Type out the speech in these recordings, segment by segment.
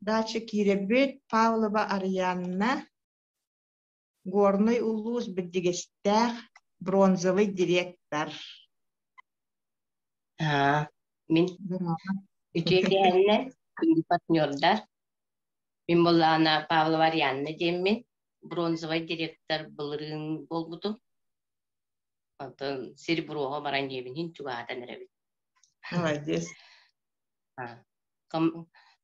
Дальше киирэбит Павлова Арианна, Горнай улуус Бэрдьигэстээх бронзовый директор. Аа, мин үтүө киэһэннэн күндү партнердар. Мин буоллаҕына Павлова Арианна диэммин, бронзовай директор былырыын буолбутум. Онтон сир буруоҕа баран диэбин иһин чугаһатан эрэбин. Молодец.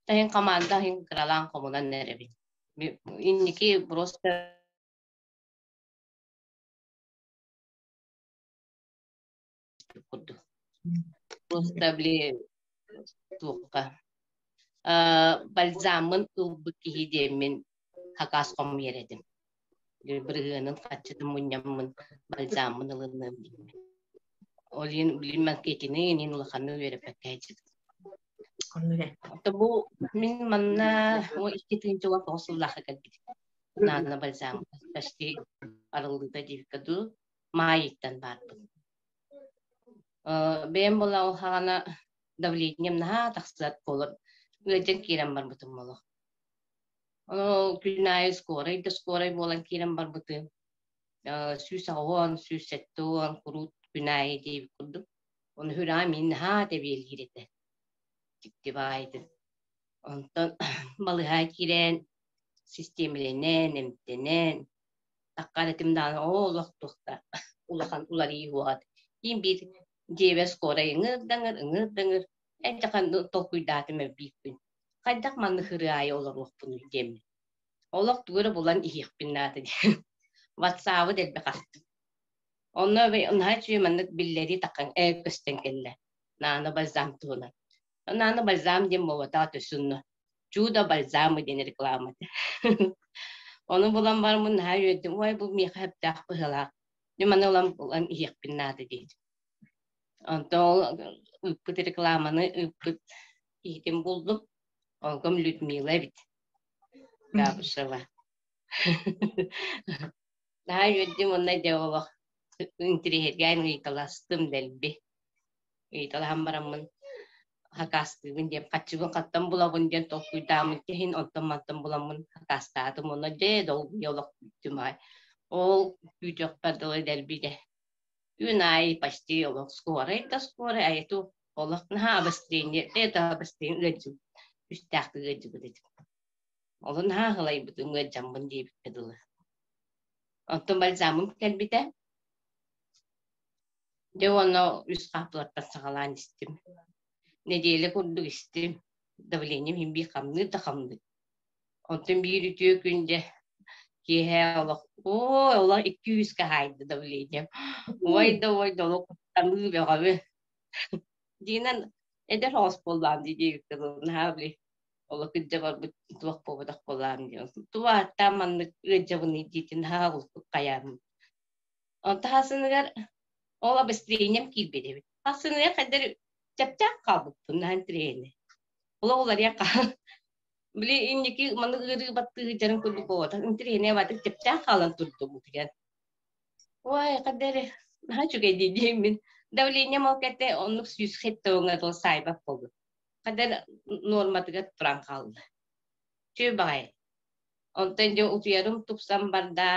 Таһын команда иһин кыралаан хомунан эрэбин. Инники просто курдук. Просто били туохха бальзаммын ылбыт киһи диэммин хакас хомуйар этим. Бырыһыанын хаччытын мунньаммын бальзаммын ылыныам диэммин. Ол иһин билим маркетины иһин улаханнык үөрэппэккэ сылдьыбытым. Бу мин манна 2009 сыллаахха кэлбитим. Наана бальзам почти арыллыыта диэбиккэ дуу, маайыттан баарбын. Бэйэм буола ол хаҕана давлением наһаа тахсар буолан ыалдьан киирэн барбытым олох. Ол күн аайы скорай да скорай буолан киирэн барбытым. 180, 170 куруут күн аайы диэбит курдук. Ону сүрэҕим мин наһаа тэбиэлиир этэ. Дьикти баайдын. Онтон балыһа киирэн, систиэмэлэнэн, эмтэнэн, таххар этим даҕаны оо олох туохта улахан уларыйыы уоҕат. Киин биир дьиэбэр скорай ыҥыр-даҥыр, ыҥыр-даҥыр, эн толкуйдаатым эбииппин. Хайдах маннык ырыа аайы олоруохпунуй диэммин. Олох тугу эрэ булан иһиэхпин наада диэн. Ватсаабы дэлби хастым. Онно наһаа үчүгэй маннык биллэрии таххан көстөн кэллэ. Наана бальзам туһунан. Наана бальзам диэн буолбатах төсүннэ. Чудо бальзамы диэн реклама этэ. Ону булан бараммын наһаа үөрдүм. Ой, бу миэхэ сөптөөх быһыылаах. Мин маны ылан булан иһиэхпин наада диэтим. Онтон ол ыыппыт рекламаны ыыппыт киһитин булдум. Олгом Людмила эбит. Габышева. Наһаа үөрдүм уонна дьэ олох интириэһиргээн ыйыталастым дэлби. Ыйыталаһан бараммын хакаастыыбын диэн хаччыбын хаттан булабын диэн толкуйдааммын иһин онтон-мантан буламмын хакаастаатым уонна дьэ долгуйа олох күүттүм аай. Ол күүтүөхпэр дылы дэлби дьэ күн аайы почти олох скорай да скорай айыту олох наһаа обострение это обострение ыалдьыбыт үстээхтик ыалдьыбыт этим. Олу наһаа аһылайбытым ыалдьаммын диэбиккэ дылы. Онтон бальзамым кэлбитэ. Дьэ уонна үс хааппылаттан саҕалаан истим. Нэдиэлэ курдук истим. Давлением иһин биир хамныыр да хамныыр. Онтон биир үтүө күн дьэ киэһэ олох ой олох икки үскэ хаайда давлением. Ой да ой да олох куттаныы бөҕөбүн. Дьиҥинэн эдэр соҕус буоллаҕым дии диэбиккэ дылы наһаа били олох кырдьа барбыт туох буолбатах буоллаҕым диэн. Тугу ааттаан маннык ыалдьабыный диитин наһаа улкук хайааммын. Онтон хасыныгар ол обострением киирбит эбит. Хасыныгар хайдах чэпчээх хаалбыппын наһаа интэриэһинэй. Олох уларыйан хаал. Били инники маннык ыарыы баттыы сылдьарын курдук буолбатах. Интэриэһинэй баатык чэпчээх хаалан турдум утуйан. Ой, хайдах эрэ наһаа үчүгэй дии диэммин. Давлением ол кэтэ оннук сүүс хеттоҥҥа тыл саайбат буолбут. Хайдах нуорматыгар туран хаалла. Үчүгэй баҕайы. Онтон дьэ утуйарым тупсан барда,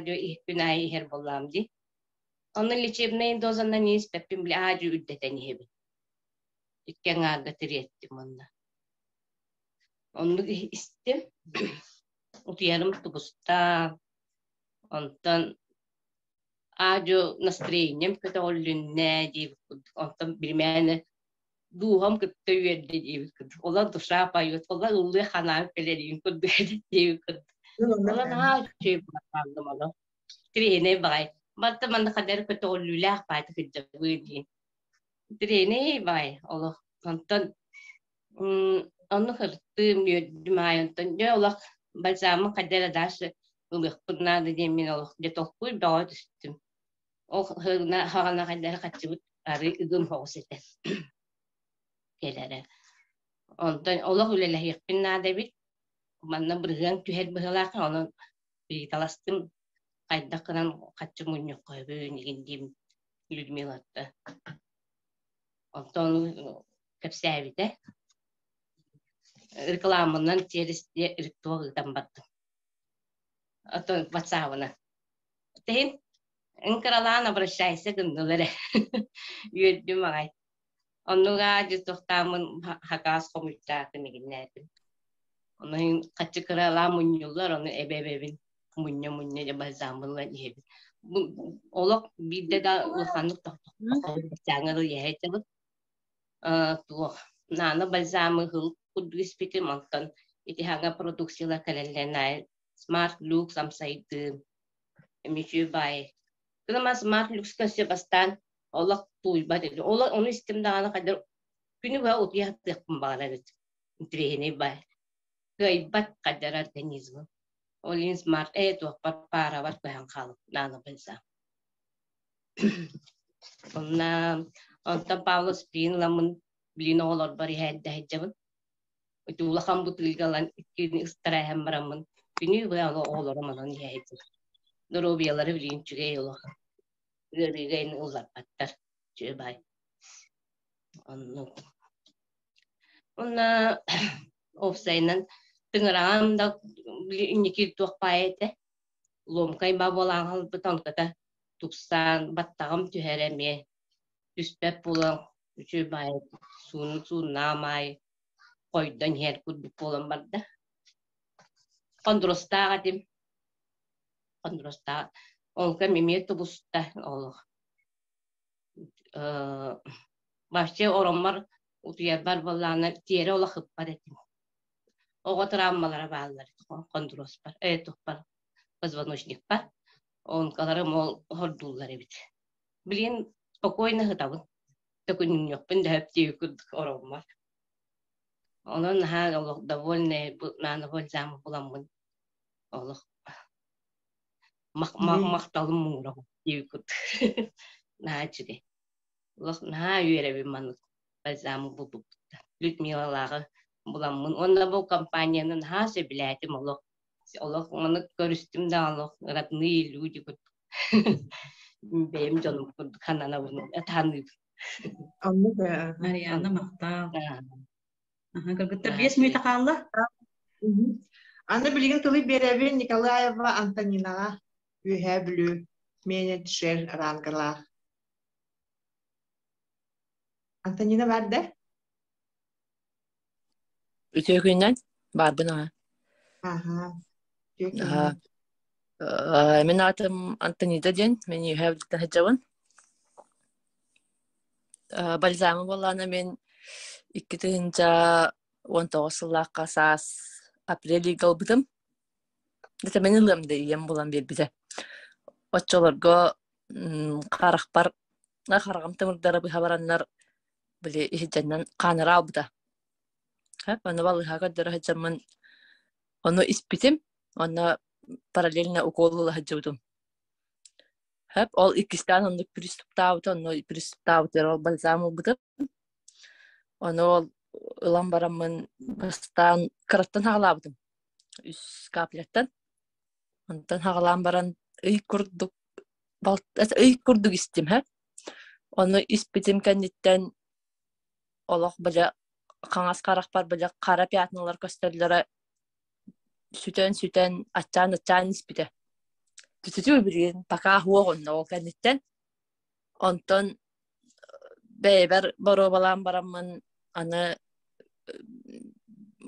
дьэ күн аайы иһэр буоллаҕым дии. Онно лечебнай дозанан испэппин били аа-дьуо үрдэтэн иһэбин. Икки аҥаарга тириэртим онно. Оннук истим. Утуйарым тубуста. Онтон аа-дьуо настроением көтөҕүлүннэ диэбит курдук. Онтон биримээнэ дууһам кытта үөрдэ диэбит курдук. Ола душа поет, ола ыллыы ханаан кэлэриин курдук диэбит курдук. Ола наһаа үчүгэй буолан хааллым олох. Тренер баҕай. Барыта манна хадары көтөҕүллүүлээх баайта кырдьабыы диэн. Тренер баҕай олох. Онтон оннук ырыттым, үөрдүм аайы. Онтон дьэ олох бальзаммын хайда эрэ дальше ылыахпын наада диэн мин олох дьэ толкуй бөҕө түстүм. Ол хаҕана хайда эрэ хаччыбыт арыы ыгым соҕус этэ кэлэрэ. Онтон олох үлэлэһиэхпин наада эбит. Манна бырыһыан түһэр быһыылаах, онон ыйыталастым хайдах гынан хаччы мунньухха өбүн игин диим Людмилатта. Онтон кэпсээбитэ. Рекламанан через туох ыытан бардым. Оттон ватсабынан. Тэһин кыралаан обращайся гыннылар эрэ. Үөрдүм аҕай. Оннуга дьиэ хакаас хомуйтаатым игиннээтим. Ону хаччы кыралаан мунньуллар, ону эбэ-эбэбин мунньа-мунньа дьэ бальзаммын ылан иһэбин. Олох биирдэ да улаханнык тохтохпокко дылы иһэ туох наана бальзамы ыһыл курдук испитим, онтон ити хаҥа продукциялар кэлэллэрин аайы Smart Lux амсайдыым, эмиэ баай. Кына Smart Lux-ка өссө бастаан олох тууйбат этим. Ол ону истим даҕаны хайдах күнү быһа утуйа сатыахпын баҕарар этим. Интириэһинэй баай. Кыайбат хайдар организмым. Ол иһин Smart туохпар паарабар көһөн хаалым наана бальзам. Онно онтон Павлов спин ыламмын билин оҕолорбор иһэрдэ сылдьабын. Ити улахан бытыыга ылан иккини ыстара иһэн бараммын күнү быһа оҕолорум онон иһэ сылдьабын. Доруобуйалара билигин үчүгэй олох. Ыарыыга ини ылларбаттар. Үчүгэй баай. Оннук. Уонна уопсайынан тыҥыраҕым да инники туох баайа этэ. Ломкай баа буолан хаалбыта онтута тупсаан баттаҕым түһэрэ эмиэ түспэт буолан үчүгэй баайы суунун сууннаам аайы хойдон иһэр курдук буолан барда. Хондростаах этим. Хондростаах. Онтон эмиэ тубуста олох. Вообще ороммор утуйарбар буоллаҕына тиэрэ олох ыппат этим. Оҕо травмалара бааллар хондуруоспар, тухпар, позвоночникпар. Онкаларым ол хордууллар эбит. Билигин спокойно сытабын. Төкүнүнүөхпүн да сөп диэбит курдук ороммор. Онон наһаа олох довольная наана бальзамы буламмын олох махталым муҥура диэбит курдук. Наһаа үчүгэй. Олох наһаа үөрэбин маннык бальзамы булбуппуттан. Людмилалааҕы буламмын уонна бу компанияны наһаа сөбүлээтим олох. Олох ону көрүстүм да олох родные люди курдук. Бэйэм дьонум курдук сананабын, саныыбын. Оннук Марианна махтал. Кыргыттар 5 мүнүүтэ хаалла. Аны билигин тылы биэрэбин Николаева Антонинаҕа Үөһээ Бүлүү менеджер рангалаах. Антонина баар да? Үтүө күнүнэн баарбын аҕа. Аха. Үтүө Аһаа. күнүнэн. Мин аатым Антонида диэн, мин Үөһээ Бүлүүттэн сылдьабын. Бальзамы буоллаҕына мин 2019 сыллаахха саас апрель ыйга ылбытым. Дэтэ мин ылыам да ийэм булан биэрбитэ. Оччолорго харахпар хараҕым тымырдара быһа бараннар били иһирдьэннэн хаанара аалбыта. Ону балыыһа көрдөрө сылдьаммын ону испитим, онно параллельно укол ыла сылдьыбытым. Ол иккистээн оннук приступтаабыта, онно приступтаабытыгар ол бальзам ылбытым. Ону ол ылан бараммын бастаан кыраттан саҕалаабытым үс капляттан. Онтон саҕалаан баран ый курдук ый курдук истим һэ. Ону испитим кэнниттэн олох бile хаҥас харахпар бile хара пятналар көстөллөрө сүтэн-сүтэн аччаан-аччаан испитэ. Түтүтү билигин пока суох онно ол кэнниттэн. Онтон бэйэбэр боруобалаан бараммын аны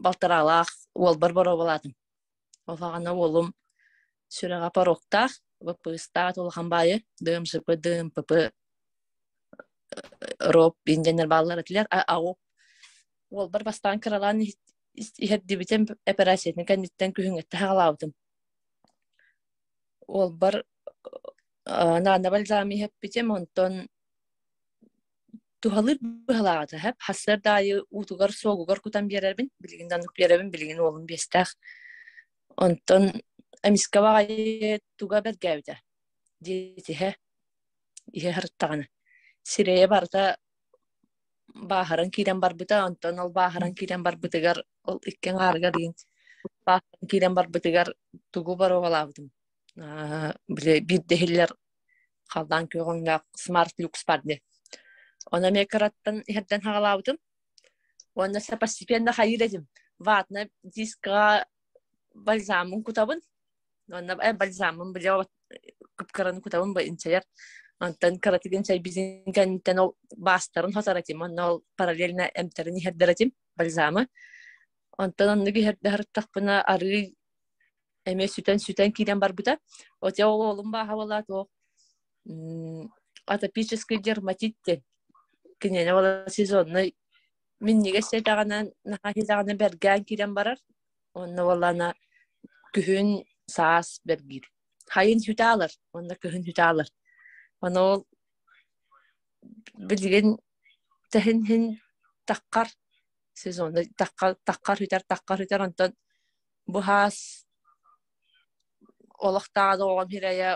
балтараалаах уолбар боруобалаатым. Ол саҕана уолум сүрэҕэ поруоктаах, быппыыстаах улахан баайы ДМСП, ДМПП, РОП диэннэр бааллар этилэр. АОП уолбар бастаан кыралаан иһэрдибитим эпэрээссийэтин кэнниттэн күһүҥҥэттэ саҕалаабытым. Уолбар наана бальзам иһэппитим, онтон туһалыыр быһалааҕа сөп. Сарсыарда аайы уутугар, суогугар кутан биэрэбин, билигин да оннук биэрэбин, билигин уолум биэстээх. Онтон эмискэ баҕайы туга бэргээбитэ диэтиһэ, иһэ сырыттаҕына. Сирэйэ барыта бааһыран киирэн барбыта, онтон ол бааһыран киирэн барбытыгар, ол икки аҥаарыгар иин бааһыран киирэн барбытыгар тугу боруобалаабытым. Били биирдэ иһиллэр халлаан күөх өҥнөөх Smart Lux баар дии. Ону эмиэ кыраттан иһэрдэн саҕалаабытым. Уонна постепенно хайыыр этим. Ватнай дискаҕа бальзамын кутабын. Уонна бальзамын били кып-кыраны кутабын бу инчэйэр. Онтон кыратык инчэйбитин кэнниттэн ол баастарын хотор этим. Онно ол параллельно эмтэрин иһэрдэр этим бальзамы. Онтон оннук иһэрдэ сырыттахпына арыый эмиэ сүтэн-сүтэн киирэн барбыта. Отя ол уолум бааһа буолла туох атопический дерматит диэн. Киниэнэ буола сезоннай минньигэс сиэтэҕинэн наһаа сиэтэҕинэ бэргээн киирэн барар. Уонна буоллаҕына күһүн, саас бэргиир. Хайын сүтэ аалар уонна күһүн сүтэ аалар. Ону ол билигин тэһин иһин таххар сезонна таххар таххар сүтэр таххар сүтэр онтон бу саас олохтооҕо оҕом сирэйэ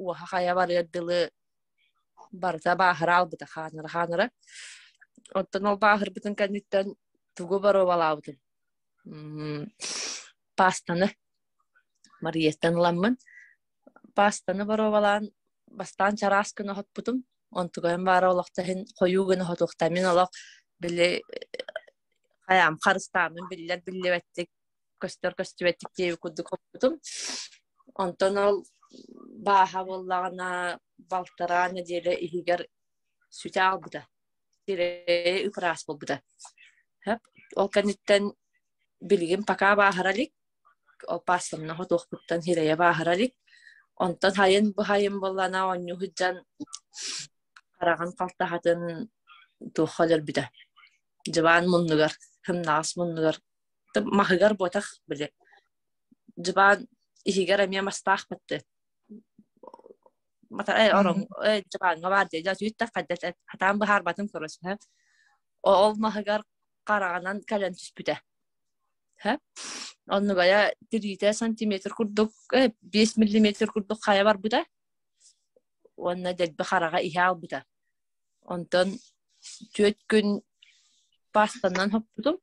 уоһа хайа барыар дылы барыта бааһыра албыта хаанара-хаанара. Оттон ол бааһырбытын кэнниттэн тугу боруобалаабытым паастаны Марияттан ыламмын паастаны боруобалаан бастаан чараас гына оһоппутум онтугайым баара олохто иһин хойуу гына оһотуохтаа мин олох били хайаам харыстааммын биллэр биллибэттик көстөр көстүбэттик диэбит курдук хоппутум. Онтон ол бааһа буоллаҕына балтараа нэдиэлэ иһигэр сүтэ аалбыта. Сирэйэ ыпыраас буолбута. Ол кэнниттэн билигин пока бааһыра илик. Ол паастамна хотуохпуттан сирэйэ бааһыра илик. Онтон хайын бу хайын буоллаҕына оонньуу сылдьан хараҕын халтаһатын туохха өлөрбүтэ. Дьыбаан муннугар, сымнаҕас муннугар маһыгар буотах били дьыбаан иһигэр эмиэ мастаах бытты мата ороҥ дьыбааҥҥа баар дии дьэ түүт хатаан быһаарбатым короче ол маһыгар хараҕынан кэлэн түспүтэ оннугайа тириитэ сантиметр курдук 5 миллиметр курдук хайа барбыта уонна дэлби хараҕа иһэ албыта онтон 4 күн паастанан хоппутум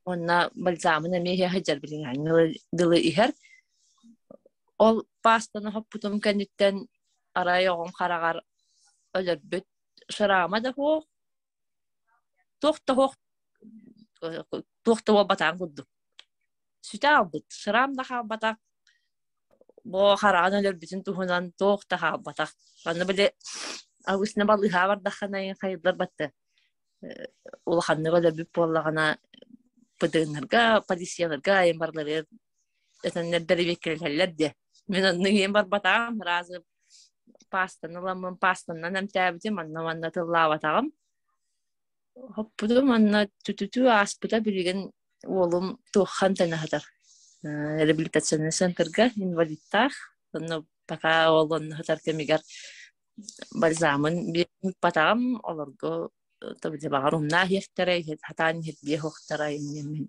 Уонна бальзамын эмиэ иһэ сылдьар билиҥҥээҥҥэ дылы иһэр. Ол паастаны хоппутум кэнниттэн арай оҕом хараҕар өлөрбүт шрама да суох, туох да суох, туох да буолбатаҕын курдук. Сүтэ хаалбыт, шрам да хаалбатах, бу хараҕын өлөрбүтүн туһунан туох да хаалбатах. Аны били обычно балыыһаҕа бардаххына хайыллар батты улаханнык өлөрбүт буоллаҕына ПДН-ларга, полицияларга айан барыларыгар этэннэр бэрэбиэркэлэһэллэр диэ. Мин онно иһэн барбатаҕым, сразу паастаны ыламмын паастанан эмтээбитим, онно-манна тыллаабатаҕым. Хоппутум онно түтүтүү ааспыта билигин уолум туоххан тэҥэ сытар реабилитационнай центрга инвалидтаах онно пока ол онно сытар кэмигэр бальзамын биэрбатаҕым олорго баҕар умнаа иһиэхтэрэ сатаан иһирдиэ суохтара инньэ мин.